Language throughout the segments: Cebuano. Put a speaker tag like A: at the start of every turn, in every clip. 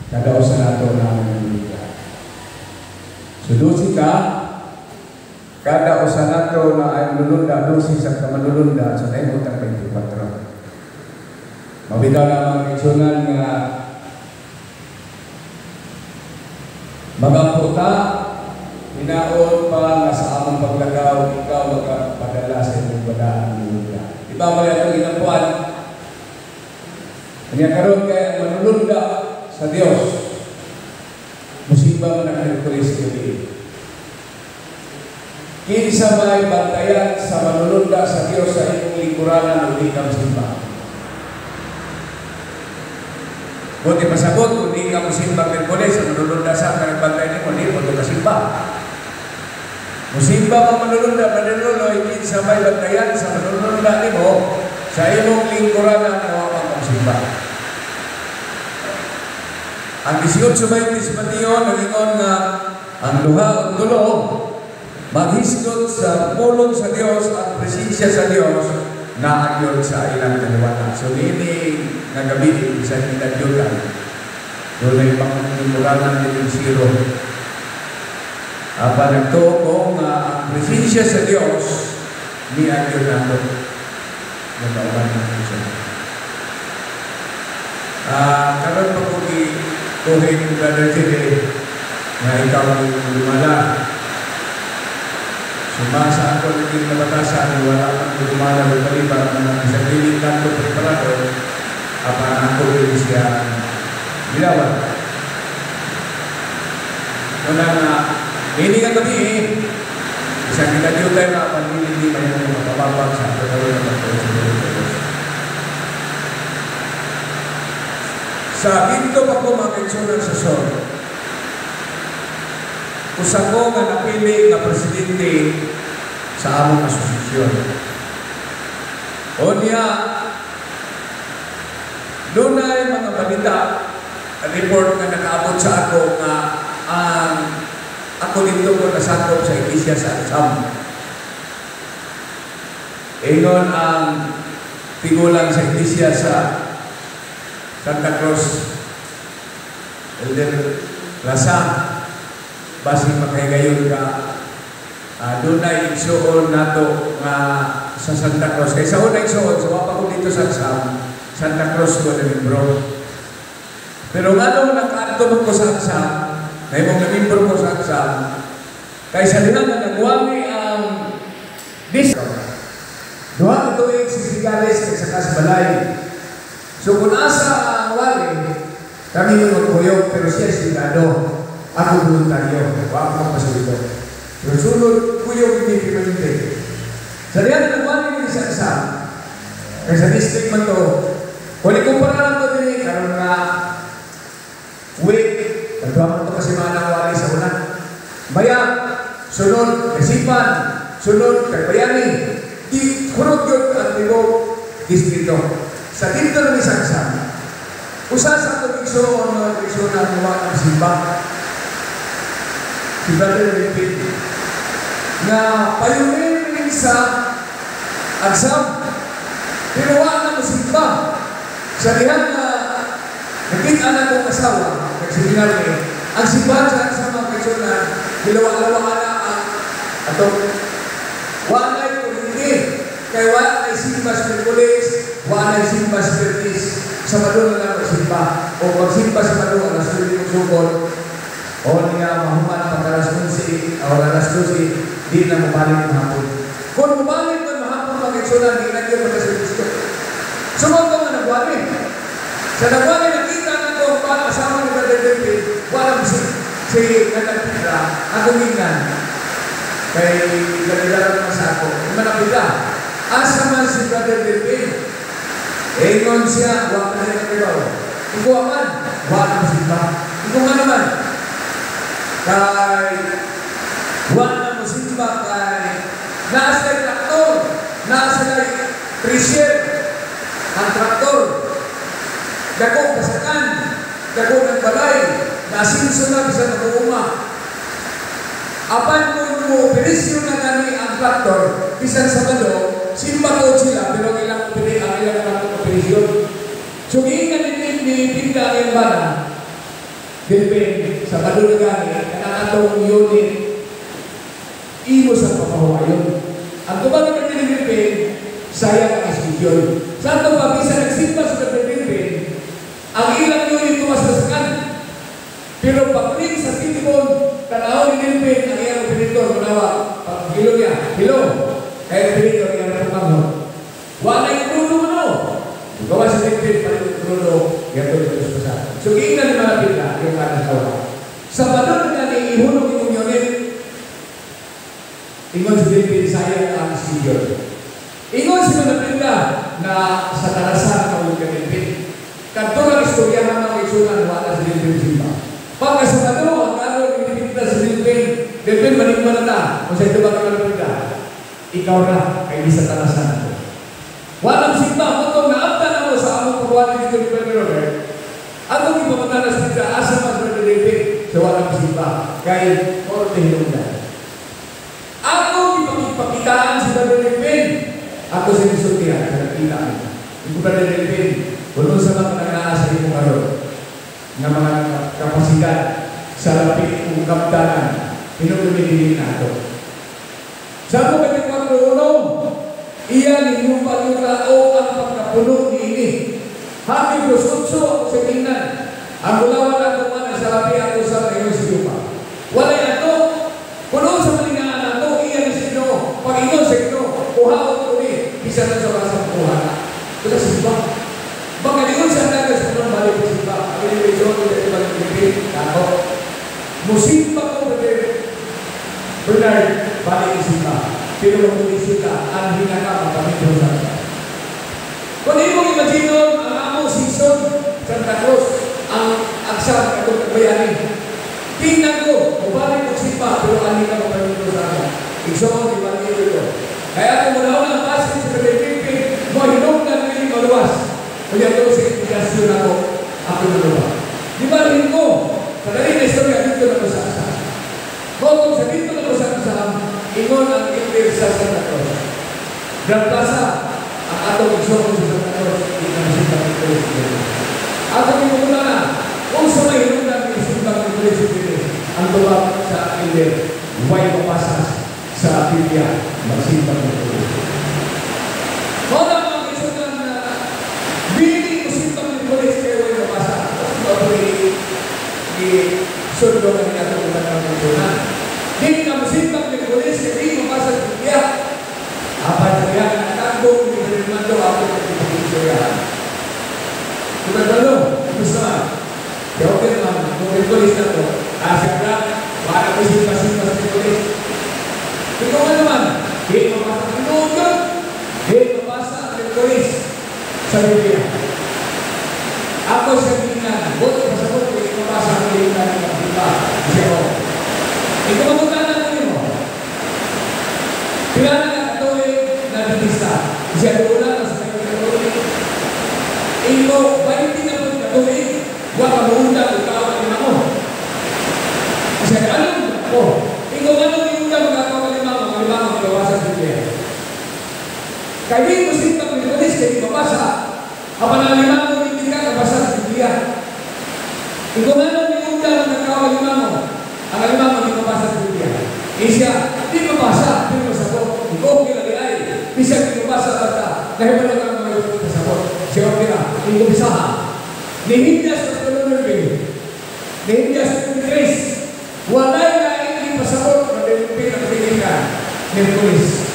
A: Kada usa nato na manununda. So 12 ka, kada usa nato na ay manununda, 12 sa kamanununda, so nahimo tang 24. Mabitaw na mga kaigsuonan nga magampo ta, hinaot pa nga sa among paglakaw, ikaw makapadala sa imong balaan manununda. Di ba wala itong inampuan? Kanya karon kay ang manununda sa Dios, musimba man ang Miyerkules gabi. Kinsa may bantayan sa manununda sa Dios sa imong lingkuranan ug di ka musimba? Buti pasabot kung di ka musimba Miyerkules, ang manununda sa kanang bantay nimo, di mo to kasimba. Musimba mang manununda, manunuloy, kinsa may bantayan sa manununda nimo sa imong lingkuranan wa man ka musimba. Ang 18:20 sa Mateo, nag-ingon nga ang duha o tulo maghisgot sa pulong sa Dios, ang presensya sa Dios na agyon sa ilang kaliwatan. So niini nga gabi sa hinadyutan, dunay panginguranan din zero. Apa nagtuo ko nga ang presensya sa Dios ni agyon nato nagauban ng siya. Karon pa ko tuhin, Brother Jerry, nga ikaw ang lumala. Sumasa ako naging nabatasan, wala kang lumala o kalibat na isang liling kanto preparado, apan ako rin siya gilawan. Una nga, hindi nga gabi eh, isang ginagyo tayo na apan hindi may mga mapababag sa pagkaroon ng pagkaroon sa Diyos. Sa dito pa ko mga sa Sol, usa ko nga napili nga presidente sa among asosasyon. O niya, dunay mga balita, report nga nakaabot sa ako nga ang ako dito ko nasakop sa iglesia sa Agsam. Ingon ang tigulang sa iglesia sa Santa Cruz, Elder Lasa, basing makahigayon ka, dunay igsuon nato nga sa Santa Cruz. Kay sa una igsuon, so wapa ko dito sa Agsam, Santa Cruz ko na membro. Pero nga nung nakaadto mo ko sa Agsam, nahimong na membro ko sa Agsam, kay sa diha nga nagwami ang district. Duha ka tuig si Sigales kay sa Kasbalay. So kung asa ang wali, kami yung magkuyog, pero siya sigurado. Ako voluntaryo, wa ako magpasulito. Pero sunod, kuyog hindi permanente. Sa diha na nagwali ni sa Agsam, kay sa district man to, kung ikumpara lang to din, karon nga week, nagduha man to kasi mga nangwali sa una. Baya, sunod, kasipan, sunod, kay bayani, di kurot yun ang tibok distrito. Sa dito na isang Agsam, usa sa atong igsoon mga igsoon na mga ng simba, si Brother Lipin, nga pioneer sa Agsam, pero wa na mosimba. Sa diha nga nakita na akong asawa, nagseminar ni, ang simbahan sa Agsam mga igsoon, gilawa-lawa na ang atong wa na kuryente, kay wa na simba sa Miyerkules, wa na simba sa Biyernes, sa Sabado na lang magsimba, o magsimba sa Sabado, alas 9 ng sukol, o niya mahuman pag alas 11, o alas 12, di na mabalik mahapon. Kung mabalik man mahapon mga igsoon, di na yun magkaservisyo. Sumang ka nga nagwali. Sa nagwali, nakita na ko ang asawa ni Brother David, walang si Nanagpira, akong ingnan. Kay ganilaran naman sa ako, manapita. Asa man si Brother David? Ingon siya, wa ka na nagkaroon. Ikaw man, wa na musimba. Ikaw nga naman, kay wa na musimba kay naas kay traktor, naas kay trisher, ang traktor, dako kasakan, dako ng balay, nasinso na bisan mag-uuma. Apan kung mo operasyon na gani ang traktor, bisan sa Sabado, simba ko sila, pero ang ilang operasyon. So, giingan ni Pinda ang bana, Delpin, sa Badulgani, kanang atong unit, imo sa pamahuayon. Ang tubag ni Delpin, sayang ang schedule. Sa atong pabisa nagsimba sa Delpin, ang ilang unit tumasasakan. Pero pag-ring sa telephone, tanaw ni Delpin ang iyang operator, manawa, pag hilo niya, hilo, kaya operator iyang napanghon. Walay krudo mo no. Gawa sa Delpin, palit ang krudo, iyang tuloy sa. So, giingnan ni Malapit na, yung kanang. Sa balon na niihulog imong unit, ingon si Delpin, sayang ang schedule. Ingon si Malapit na sa tarasan kawag ka Delpin. Kadto ang istorya ng mga igsunan, wala si Delpin simba. Pagka sa Sabado, ang karon inipinta si Delpin, Delpin, manigman na ta. Kung sa ito ba ka Malapit, ikaw na, kay di sa tarasan ko. Walang simba, mutong naabta na mo sa among pagwali dito ni Brother Robert. Atong ipamatanas dito, asa man sa Brother Delpin, sa walang simba, kay korte hinungdan. Ako ipakipakitaan si Brother Delpin. Ako sa nisultihan, sa nakita ko. Iko Brother Delpin, kung sa mga nanaa sa imong karon nga mga kapasidad sa lapit kong kaptanan, hinungdan nato. Sa ako 24:1, iya ninyo pagkatao ang pagkapuno niini. Happy verse 8 ako sa tingnan. Ang gulawan ato man ang sa lapi ato sa ngayon si Yupa. Walay ato, puno sa malingaan ato, iya ni Sino. Pag-ingon sa Ginoo, kuhaon ko ni, bisan na sa basang kuha na. Ito sa simba. Baka ingon sa dagat sa punong balik sa simba. Ang inibisyon, ito ba ng ako. Musimba ko, Bernard, balik sa simba. Pero magkondisyon ka, ang hinaka, mapamito sa ka. Kung imong imagine, ang among season, Santa Cruz, ang agsam katong kagbayani. Tingnan ko, mubalik og simba, pero ang hinaka mapamito sa ka. Igsoon, di ba ito? Kaya kung muna ang basin sa Pilipin, mo hinungdan ni maluwas. Kaya ito sa invitasyon ako, ako naluwa. Di ba rin ko, sa dali na istorya dito na ko sa asam. Kung sa dito na ko sa asam, ingon ang inter sa Santa Cruz. Grand Plaza, ang atong igsoon sa Santa Cruz, di na masimba ng Cruz. Atong imuna na, kung sa may hinungdan ni simbang ni Cruz, ang tubag sa inter, way mapasas sa Biblia, magsimbang ng Cruz. Wala mga igsoon na bili ko simbang ni Cruz, kaya way mapasa. Sundo na niya itong ng igsoon. Dili na musimbang ni Cruz, kaya di mapasa sa Biblia. Apa niya natagbo ni Fernando ako nagpipag-istoryahan. Kung ano, gusto na. Kaya okay naman, kung may polis na to, asya na, wala ko simpa-simpa sa polis. Ikaw nga naman, di mapasa ang tinuod, di mapasa ang polis sa Biblia. Ako sa tingnan, buti pasabot ko, di mapasa ang tingnan ng Biblia. Siya ko. Ikaw mamunta na mo. Pila na katuig na bitista. Siya doon na sa katuig. Ikaw, 20 na po katuig, huwag ka maunda kung tao ng lima mo. Siya, ano? Oh, ikaw anong iunda magkakaw ng lima mo, ang lima mo, magawa sa Biblia. Kaya di mo simpang ni polis, kaya di mabasa. Ang lima mo, hindi ka kabasa sa Biblia. Ikaw anong iunda magkakaw ng lima mo, ang lima mo, di mabasa sa Biblia. Isya, di mabasa, pero masabot. Ikaw, okay lang ay. Isya, di mabasa basta. Dahil mo lang ang mga masabot. Siya, okay na. Ikaw bisaha. Nehemias sa 9. Nehemias 3. Walay na hindi pasabot na pinagpilihan ni Pulis.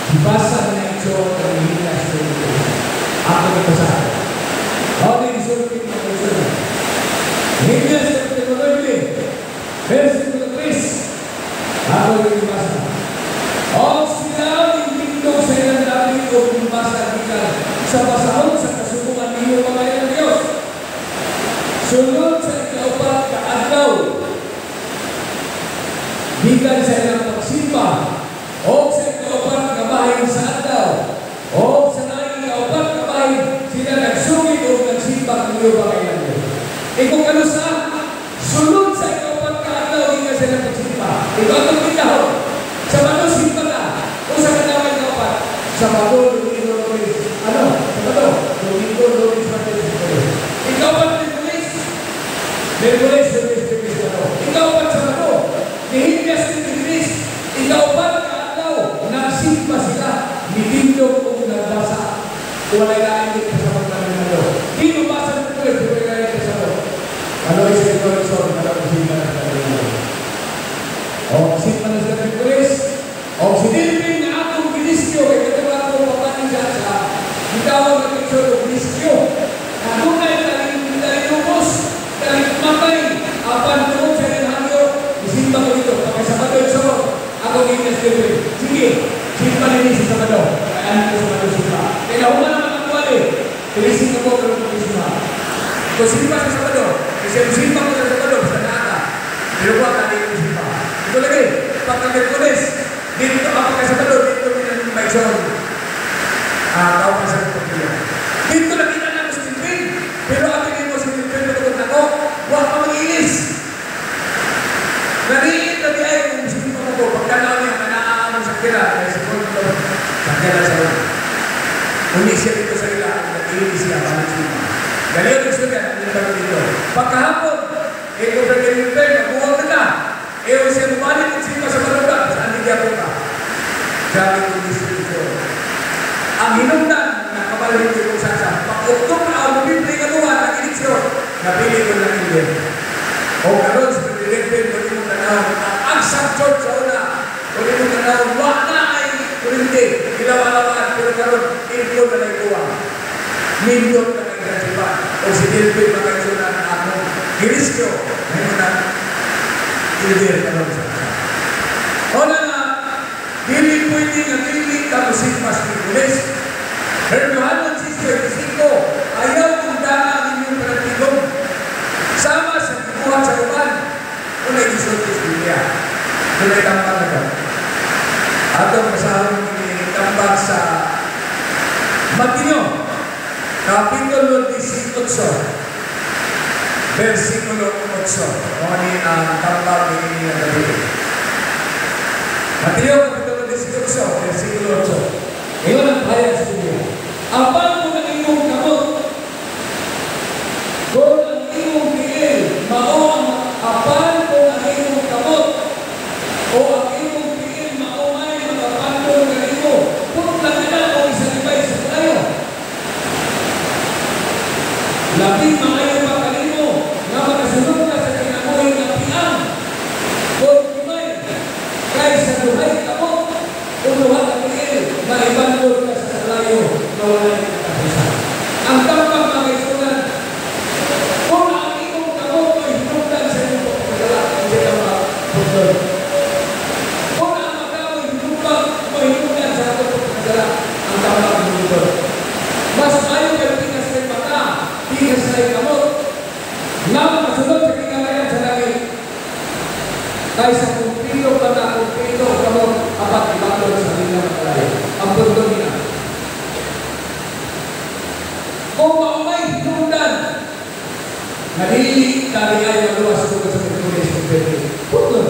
A: Dibasa na ito ng Nehemias 3. Ako ni basahan. Ako ni isulti ng isulti. Nehemias 9. Versikulo 3. Ako ni basa. O sila tindog sa ilang dami o bumasa gikan sa basahon sa kasubukan ninyo mga ng Diyos. Sunod sa ikaupat kaadlaw, gikan sa ilang pagsimba, o sa ikaupat nga bahin sa adlaw, o sa naing ikaupat nga bahin sila nagsugid o nagsimba ninyo mga ng Diyos. Ikaw kanusa, sunod sa ikaupat kaadlaw gikan sa ilang pagsimba. Ikaw ang tinahon. Sa bato simba na, o sa kanaway kaupat, sa bato, Domingo Lunes. Ano? Sa bato, Domingo Lunes, Martes, Ikaw ba ng pulis? Miyerkules, Huwebes, Biyernes, Sabado. Ikaupat, Sabado. Nehemias 23, ikaupat nga adlaw, nagsimba sila, nitindog og nagbasa. Walay lain dito sa pagtaninado. Di mabasa ng Miyerkules, walay lain sa Sabado. Ano is ito ito? Ano simba na sa taninado? O, simba na sa Miyerkules, o si Dilpin na atong giniskyo, kay katong atong papanin siya sa gitawag ng picture o giniskyo. Adunay talinubos, talikmatay, apan tungod sa iyang hangyo, isimba ko dito. Pagka Sabado ito, ako ginas Dilpin. Sige, simba nini sa Sabado. Kaya ano ko Sabado simba. Kaya nahuman naman ang kuwali. Pilisin ko pero kung simba. Kung simba sa Sabado, kasi simba ko sa Sabado, sa naata. Pero ko ang ko simba. Ito lagi, pagka Miyerkules, dito ang pagka Sabado, dito minang tao pa sa pamilya. Dito nakita na si Dilpin. Pero atin mo si Dilpin, matugod na ko, huwag ka mag-ilis. Nariin na di ay kung simba mo ko, pagkanaw niya, manaaamon sa kira, kaya sa punto, sa kira sa ulo. Uli siya dito sa ila, nag-ilis siya, balik simba. Ganyan ang istorya, nandito ko dito. Pagkahapon, eh kung Dilpin, magbuwag na na. Eh siya bumalik at simba sa maluga, saan hindi ako ka? Grabe kong distribution. Ang hinungdan, nakabalhin ko kung saan saan. Pag-Oktubre ang Nobyembre nga buwan, ang eleksyon, napili ko ng Indian. O karon sa Presidente, kung imong tanaw, ang Agsam Church sa una, kung imong tanaw, wa na ay kurente, ilaw-alawan, pero karon info na lang kuha. Nindot na kay Gansiba. O si Dilpin makaisunan ang akong giriskyo, ngayon na Indian karon sa Agsam. O na nga, dili pwede nga dili ka musimpas ni Pulis. Pero Johanon 6:25, ayaw kong dana ang inyong panagtigom. Sama sa gibuhat sa uban, unay gisulti sa Biblia. Unay tambak na ka. Atong basahon ini tambak sa Mateo, Kapitulo 18, versikulo 8. Mao ni ang tambak ni nga gabi. Mateo, Kapitulo 18, versikulo 8. Ngayon ang pahayag sa Biblia. Apan kung ang imong kamot, kung ang imong tiil, mao ang apan kung ang imong kamot, o ang imong tiil, mao may makapandong kanimo, putla na o isalibay sa kalayo. Labing maayo pa kanimo nga makasunod ka sa kinabuhi nga piang, kung kimay, kaysa duhay kamot, o duha ka tiil, maibandol ka sa kalayo na walay katapusan. Ang tambang mga kaisunan, kung ang imong kamot ay hinungdan sa imong pagkasala, hindi ka maputol. Kung ang mata mo'y hinungdan, hinungdan sa atong pagkasala, ang tambang hinungdan. Mas maayo kay tikas kay mata, tikas kay kamot, nga makasunod sa kinamayan sa langit, kaysa kung pilo mata, kung pilo kamot, apat ibandol sa linaw na kalayo. Ang punto niya, kung maumay hinungdan, nalili kami ay maluwas tungkol sa Miyerkules kung pwede. Putol.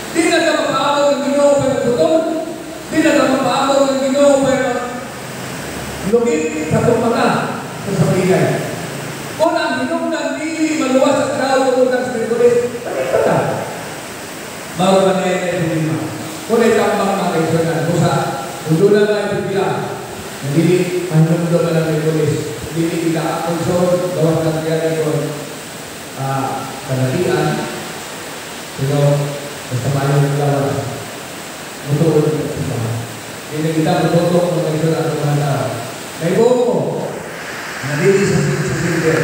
A: Di na ka mapaabot ng Ginoo pa putol. Di na ka mapaabot ng Ginoo pa lugit sa itong mata sa sabigay. Kung ang hinungdan dili maluwas sa tao tungkol sa Miyerkules, bakit ka? Bago ka na yung problema. Kung ay tambang mga kaisunan, kung sa kung doon na lang yung dili mahinungdan ka ng Miyerkules, dili kita akonsol, gawas lang kaya ito, kanatian, pero basta mayo ng gawas, mutuod ng simbahan. Hindi kita mututok ng kaisunan ng mga tao. Naibuo mo, nadili sa silver,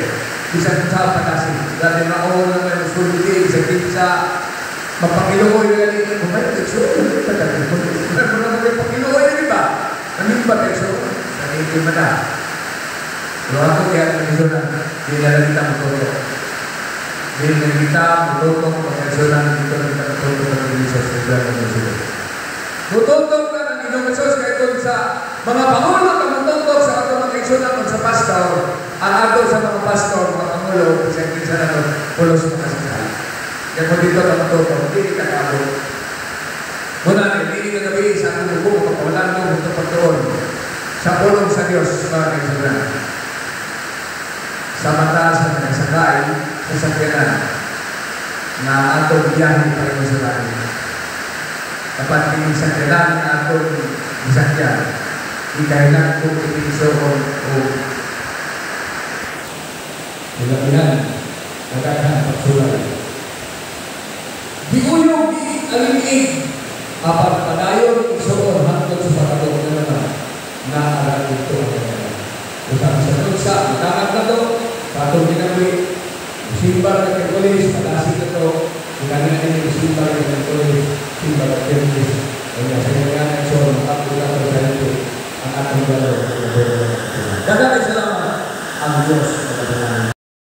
A: bisan sa patasi, dahil maon na may musulti, sa kinsa, mapakiluoy na ganito, kung may tekso, kung mapakiluoy na di ba? Namin ba tekso? Nanigil mo na. Pero ako kaya ng kaisunan, di na lang kita mututok. Di na kita mututok ng kaisunan, dito na kita mututok ng Jesus, sa ng Jesus. Mututok na ng Ginoong Jesus kaya kung sa mga pangulo na mututok sa atong mga kaisunan o sa pastor, ang ato sa mga pastor, mga pangulo, sa kinsa na ito, pulos mga sakal. Kaya kung dito ka matutok, hindi ka kaabot. Muna, hindi ka gabi sa atong buko, kapawalan mo, ito pagtuon. Sa pulong sa Diyos, mga kaisunan. Sa mata sa nagsakay, sa sakyanan. nga atong biyahe para sa langit. Dapat kini sakyanan nga atong gisakyan, ikahinagkong igsuon o Nilabihan, nagaghan pagsulay. Giuyog, gialig, apan padayon igsuon hangtod sa pag-abot na naman naara ito ang kanya. Usap sa unsa, matangat na to, sa atong kinabuhi, simba ng Miyerkules, padasig na to, kanya din yung simba ng Miyerkules, simba ng Biyernes, kanya sa kanya ng so, makapula ko sa ito, ang atong galaw. Daghang salamat ang Diyos na.